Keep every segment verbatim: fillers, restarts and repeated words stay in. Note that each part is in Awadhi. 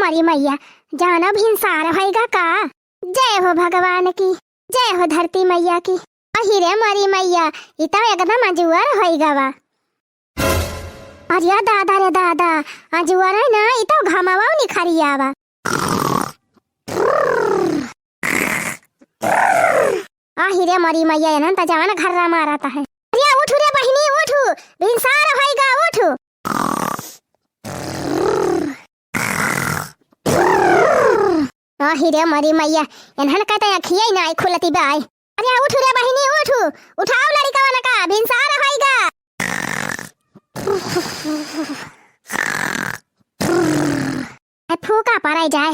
अरे मैया, जाना भिनसार होइगा का? जय हो भगवान की, जय हो धरती मैया की। अहि रे मोरी मैया, ई तो एकदम अजुअर होइगा बा। अरे दादा रे दादा, अजुअर है ना, ई तो घमवा निखरिया बा। आहि रे मरी मैया, एनहन त जवन घर्रा मारत है। अरे उठु रे बहिनी, उठु, भिनसार होइगा, उठु। आहि रे मरी मैया, एनहन का त अखिया ही नाई खुलती बाय। अरे उठु रे बहिनी, उठु, उठाउ लड़िकवन का, भिनसार होइगा। ए फूका पराई जाए,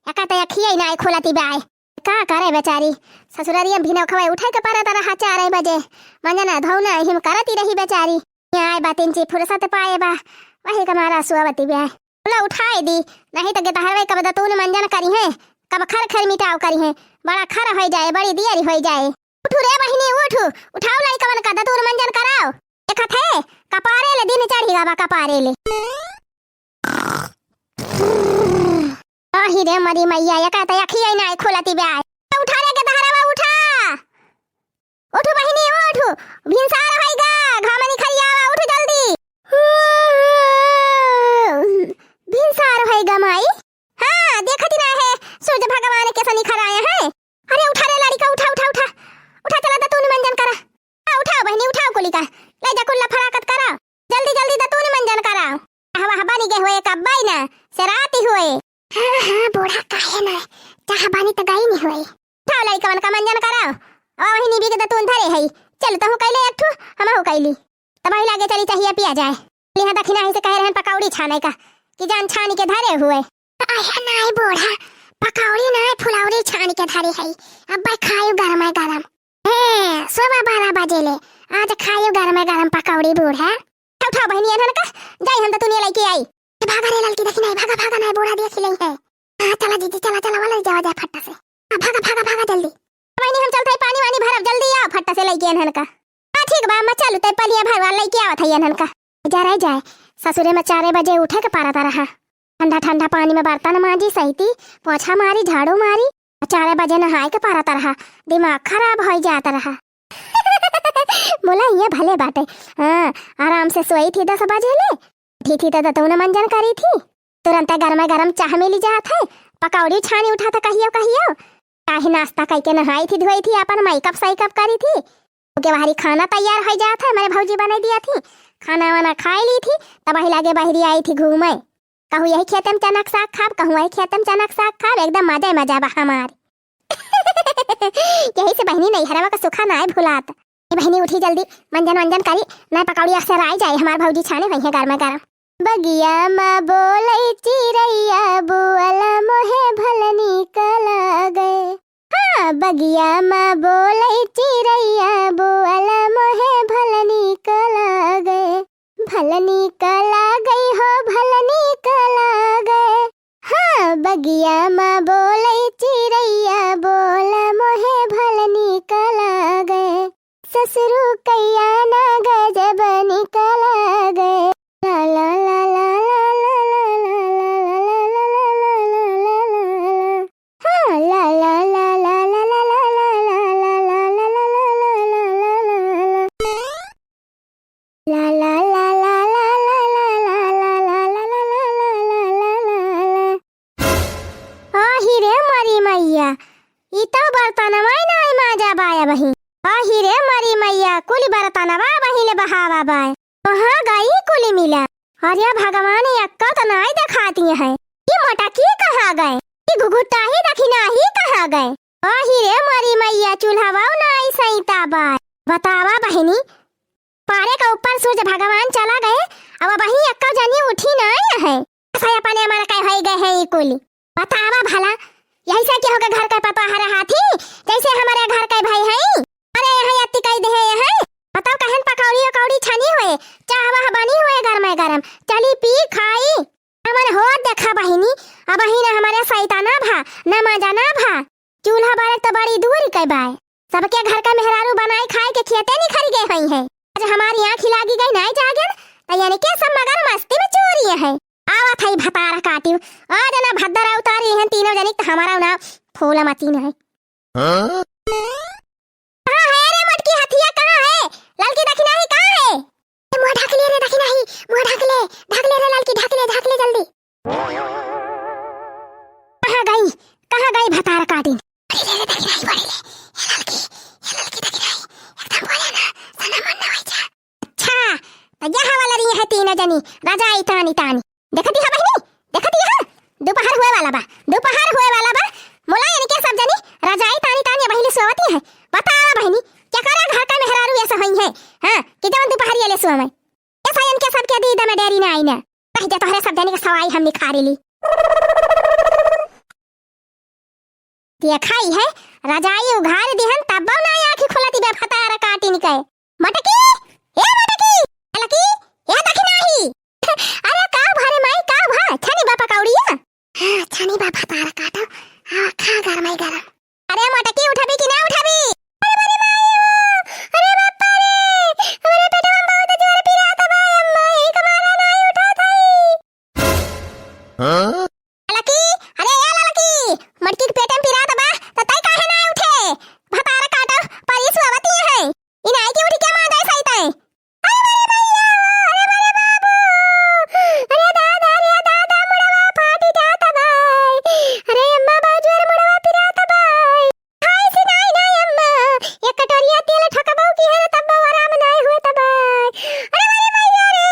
एका त अखिया ही नाई खुलती बाय। का करे बेचारी, ससुररिया भिनखवा उठे के परत रहा चार बजे, मंजना धौना हिम करती रही बेचारी। यहाँ आए बा तिनची फुरसत पाए बा, वही का मारा सुअवती बाय। बोला उठाए दी, नहीं त गेतहरवे कब दतून मंजन करिहैं, कब खर खर मिटाव करिहैं, बड़ा खर होइ जाए, बड़ी दियरी होइ जाए। उठु रे बहिनी उठु, उठाउ लड़िकवन का दतून मंजन कराउ। देखत है, कपारे ले दिन चढ़ी गा बा, कपारे ले। आहि रे मरी मैया, एका त अखिया ही नाई खुलती बाय। उठा रे गेतहरवा, उठा। उठु बहिनी, उठु। भिनसार होइगा, घाम निखरिया बा, उठु जल्दी। भिनसार होइगा माई। हाँ, देखत ही ना है, सूरज भगवान कैसा निखर आया है। अरे उठा रे लड़िका, उठा, उठा, उठा। उठा, चला दतून मंजन करा। आ, उठाउ बहिनी, उठाउ कुलिका। ले जा कुल्ला फराकत करा। जल्दी जल्दी दतून मंजन कराउ। चाह वाह बनी गए हुए, कब्बई ना, से राती हुए। हाँ, हाँ, बूढ़ा काहे ना, चाह बनी त गई नहीं हुए। उठाउ लड़िकवन का मंजन कराउ। अब वही निबी के दतून धरे है, चल तहु कैले एक ठू, हमहु कैली। तब वही लागे चली चाहिए पिया जाए। लिहा दखिना ही से कहे रहन पकौड़ी छाने का, कि जान छानी के धरे हुए। अहे नाई बूढ़ा, पकौड़ी नाई फुलौड़ी छानी के धरे है, अब खायु गरम गरम। हे, सुबह बारह बजे ले, आज खायु गरम गरम पकौड़ी बूढ़ा। उठाउ, उठाउ बहिनी, एनहन का, जाई हम दतुनिया लइके आई। भागा रे ललकी, देखी नाई, भागा, भागा नाई, बूढ़ा देखी लई है। हाँ, चला जीजी, चला, चला, वाला जावा जाए फट्टा से। हाँ, भागा, भागा, भागा जल्दी। बहिनी, हम चलत हई पानी वानी भरब, जल्दी आओ फट्टा से लइके एनहन का। हाँ, ठीक बा, अम्मा, चलू, तै पलिया भरवा लइके आवत हई एनहन का। जा रे जाए, ससुरे में चारे बजे उठे के पारत रहा। ठंडा ठंडा पानी में बर्तन माजी, सहिती, पोछा मारी, झाड़ू मारी, चारे बजे नहाए के पारत रहा, दिमाग खराब होइ जात रहा। मुला ये भले बाटे, हाँ, आराम से सोई थी दस बजे ले, उठी थी तो दतौन मंजन करी थी, तुरंत गरम गरम चाह मिली जात है, पकौड़ी छानी उठा था कहियो कहियो, चाहे नाश्ता कइके नहाई थी धोई थी, अपन मेकअप साइकअप करी थी, ओके बाहरी खाना तैयार होइ जात है, हमारे भौजी बनाई दिया थी, खाना वाना खाई ली थी, तब वही लागे बाहरी आई थी घूमे। कहूँ यही खेते में चनक साग खाब, कहूँ वही खेते में चनक साग खाब, एकदम मजा ही मजा बा हमार। यही से बहिनी नैहरवा का सुखा नाय भुलात। ए बहिनी उठी जल्दी, मंजन वंजन करी, नाय पकौड़ी असराई जाए, हमार भौजी छाने हुई है गरम गरम। बगिया मा बोलै चिरैया, बोअल मोहे भल नीक लागे। हाँ, बगिया मा बोलै चिरैया, बोअल मोहे भल नीक लागे। भल नीक लागै हो, भल नीक लागै। हाँ, बगिया मा बोलै चिरैया, बोल मोहे भल नीक लागै। ससुरु कइया ना गजब नीक लागै। ला ला ला। हाँ, ला ला ला। ला ला ला। आहि रे मरी मैया, ई तो बर्तनवा ही नाई माजा बाय बहिन। आहि रे मरी मैया, कुल बर्तनवा बहिन ले बहावा बाय। कहाँ गई कुल मिला? अरे भगवान, ई अक्का तो नाई देखाती है। ई मोटकी कहाँ गए? ई घुघुटाही दखिनाही कहाँ गए? आहि रे मरी मैया, चूल्हवा नाई सैता बाय। बतावा बहिनी, पारे का ऊपर सूरज भगवान चला गए, अब वही अक्का जनी उठी नाई है। सही अपने मन के होई गए हैं ई कुल। बतावा भला, यही से केहू के घर के पतोह रहा थी, जैसे हमारे घर के भाई हैं। अरे यहाँ अति कई दे हैं। बताओ कहन पकौड़ी उकौड़ी छनी हुए, चाह वाह बनी हुए गरम गरम, चली पी खाई। हमन होत देखा बहिनी, अब बहिन हमारे सैता ना भा, न माजा ना भा। चूल्हा बारे तो बड़ी दूर के बाय। सबके घर का मेहरारू बनाए खाए के खेते निखर गए हुई है। आज हमारी आँख लागी गई नाई जागन, तो यानी के सब मगर मस्ती में चोरी है। आवत है भतार काटिउ। आज ना भद्दर उतारी हैं तीनों जनिक, त हमारा ना फूल मची ना है। हाँ? कहाँ है रे मोटकी हथिया, कहाँ है? ललकी दखिनाही कहाँ है? ए, मुँह ढाक ले रे दखिनाही, मुँह ढाक ले, ढाक ले रे ललकी, ढाक ले, ढाक ले जल्दी। कहाँ गई, कहाँ गई भतार काटिन? बड़ी ले रे दखिनाही, बड़ी ले। ए ललकी, ए ललकी दखिनाही, एकदम बोले ना, सना मन ना होई जा। अच्छा, त यह वाला रही है तीनों जनी, रजाई तानी तानी। देखती है बहिनी, देखती है, दोपहर हुए वाला बा, दोपहर हुए वाला बा। मोला इनके सब जनी रजाई तानी तानी बहिनी सोवती है। बतावा बहिनी, केकरा घर का मेहरारू ऐसा होई है, हाँ, कि जवन दोपहरिया ले सोवे? ऐसा इनके सबके दीदा में डेरी ना आई ना। कह दे तोहरे सब जनी के सवाई हम निखारी ली। देखा ही है, रजाई उघार दिहन तब्बो ना आँखी खुलती बे भतार काटिन के। मटकी, ए मटकी, ललकी, ए दखिनाही। अरे का भा रे माई, का भा? छनी बा पकौड़िया? हाँ, छनी बा भतार काटा। हाँ, खा गरमाई गरम। अरे मटकी उठबी कि ना उठबी? अरे मोरी माई हो, अरे बापा रे, हमरे पेटवा में बहुत जोर पिरात बा, अम्मा, यही के मारा नाई उठत हई। हाँ? ललकी, अरे ए ललकी, मटकी के पेट में पिरात बा, त तई काहे ना उठे? भतार काटा, परी सुअवती है। ई नाई के उठी के मांजा सहित है। अरे मोरे मैया हो, अरे मोरे बाबू, अरे दादा, अरे दादा, मुड़वा फाटी जात बा। अरे अम्मा, बहुत जोर मुड़वा पिरात बा। खाए से नाई, नाई अम्मा, एक कटोरिया तेल ठकबऊ की है, तब आराम नाई हुए तब। अरे मोरे मैया रे,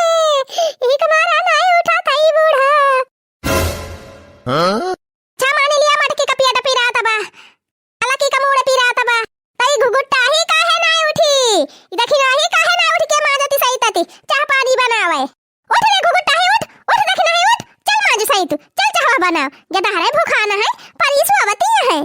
यही के मारा नाई उठत हई बूढ़ा। हाँ? अच्छा मानी लिया, मटकी का पेट पिरात बा, ललकी का मूड़ पिरात बा, तई घुघुट्टा ही काहे नाई उठी? ई दखिनाही काहे नाई उठ के मांजती सहितती, चाह पानी बनावे? उठ रे घुघुट्टा ही, उठ, उठ दखिनाही, उठ, चल मांज सहित, चल चाहवा बनाव, गदहरे भुखाना है, परी सुअवती है।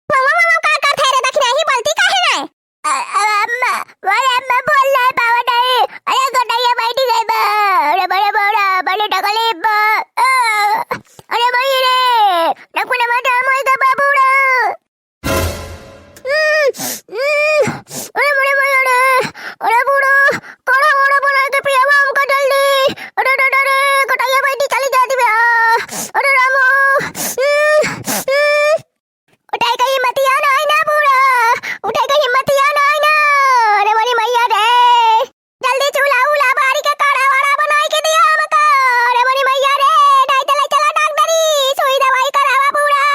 मम्मा, मम्मा, का करत है रे दखिनाही, बोलती काहे नाई? अ-, अ-, अम्मा, अरे अम्मा, बोल ना पावत है। अरे गोटैया बैठी गई बा। अरे बड़े बड़ा, बड़े तकलीफ बा। अ, अरे भाई रे, नकुने माता मोई का बाबूड़ा। अरे बड़े भाई, अरे, अरे बूढ़ा, काढ़ा वाढ़ा बना के पियावा हमका जल्दी। अरे, अरे, अरे, गोटैया बैठी चली जाती बा। अरे रामो। उठे के हिम्मतिया नाई ना बूढ़ा, उठे के हिम्मतिया नाई ना। अरे मोरी मैया रे, जल्दी चूल्हा उल्हा बारी के काढ़ा वाढ़ा बनाई के दिया हमका। अरे मोरी मैया रे, नाई त ले चला डॉक्टरी, सुई दवाई करावा बूढ़ा।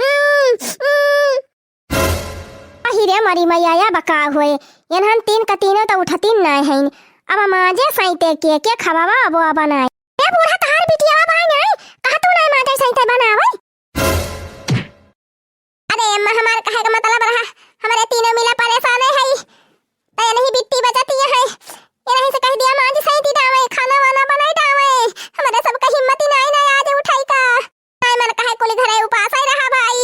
उम, उम। अही रे मोरी मैया, या बका हुए, एनहन तीन का तीनों त उठतीन नाई हईन। अब माजे सैते के, के खवावा अब, अब नाई। ए बूढ़ा, तहार बिटिया बाई नाई, कहा तू नाई माजे सैते बनावे? अरे अम्मा, हमार कहे का मतलब रहा, हमरे तीनों मिला परेशान है, त यही बिट्टी बचती है, यही से कह दिया, मांज सैती डावे, खाना वाना बनाई डावे, हमरे सबका हिम्मत ही नाई, नाई आज उठाई का, नाई मन कहे कुली घरे उपास ही रहा भाई।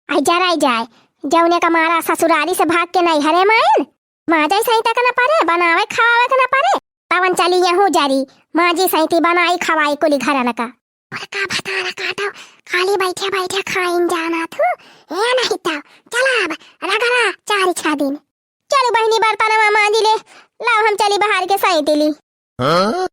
आई जा, आई जाए, जौने का मारा ससुरारी से भाग के नैहरे मायन, माजे सैते का न परे, बनावे खवावे का न परे, तवन चली यहू जरी, माजी सैती बनाई खवाई कुली घरन का। और का भतारा काटो, खाली बैठे बैठे खाइन जाना थू। ए नहीं तो, चला अब, रगड़ा चार छह दिन। चलू बहिनी, बर्तनवा मांजी ले, लाओ हम चली बाहर के सैती ली। हाँ?